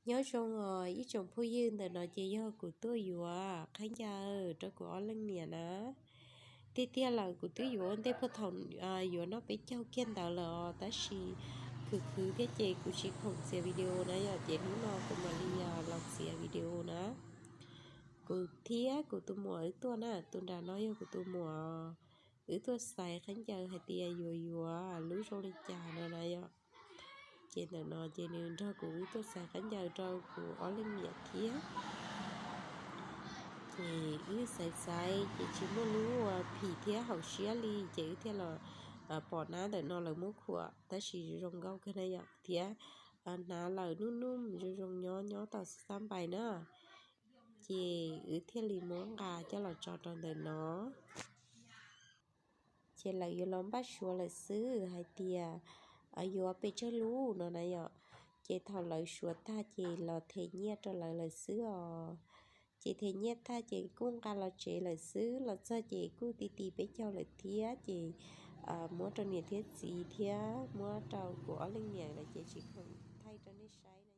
Nyob zoo os ib tsoom phooj ywg, ntawm no ces yog kuv tuaj yuav khaub ncaws rau kuv ob leeg niam na. Tiag tiag lawm kuv twb yuav ua ntej puag thaum yuav noj peb caug kiag ntawd lawm os, tab sis khwv khwv thiab ces kuv tsis khoom txiav video na yom, ces hnub no kuv mam li los txiav video na. Kuv thiab kuv tus muam wb tuaj na, tus nram no yog kuv tus muam, wb tuaj xaiv khaub ncaws hais tias yuav yuav lub zoo li cas no na yom. Ces ntawm no ces nws nrog kuv wb tuaj xaiv khaub ncaws rau kuv ob leeg niam thiab. Ces wb xaiv xaiv ces tsis muaj lub phim thiab haum siab li, ces wb thiaj los pom nab ntawm no lawv muab khuam tab sis zoo nkauj kawg na yom, thiab hnav lawm nub nub zoo zoo nyob nyob tau xab npais na. Ces wb thiaj li muab nqa coj los tso rau ntawm no. Ces lawv yuav los npaj suav lawm xwb hais tias yuav pes tsawg lub no na yom. Ces thaum lawv suav tag ces los them nyiaj rau lawv lawm xwb os. Ces them nyiaj tag ces kuj nqa los tsev lawm xwb, los txog ces kuj ti ti peb caug lawm thiab, ces muab rau niam thiab txiv thiab muab rau kuv ob leeg niam lawm ces tsis khoom thaij rau nej saib.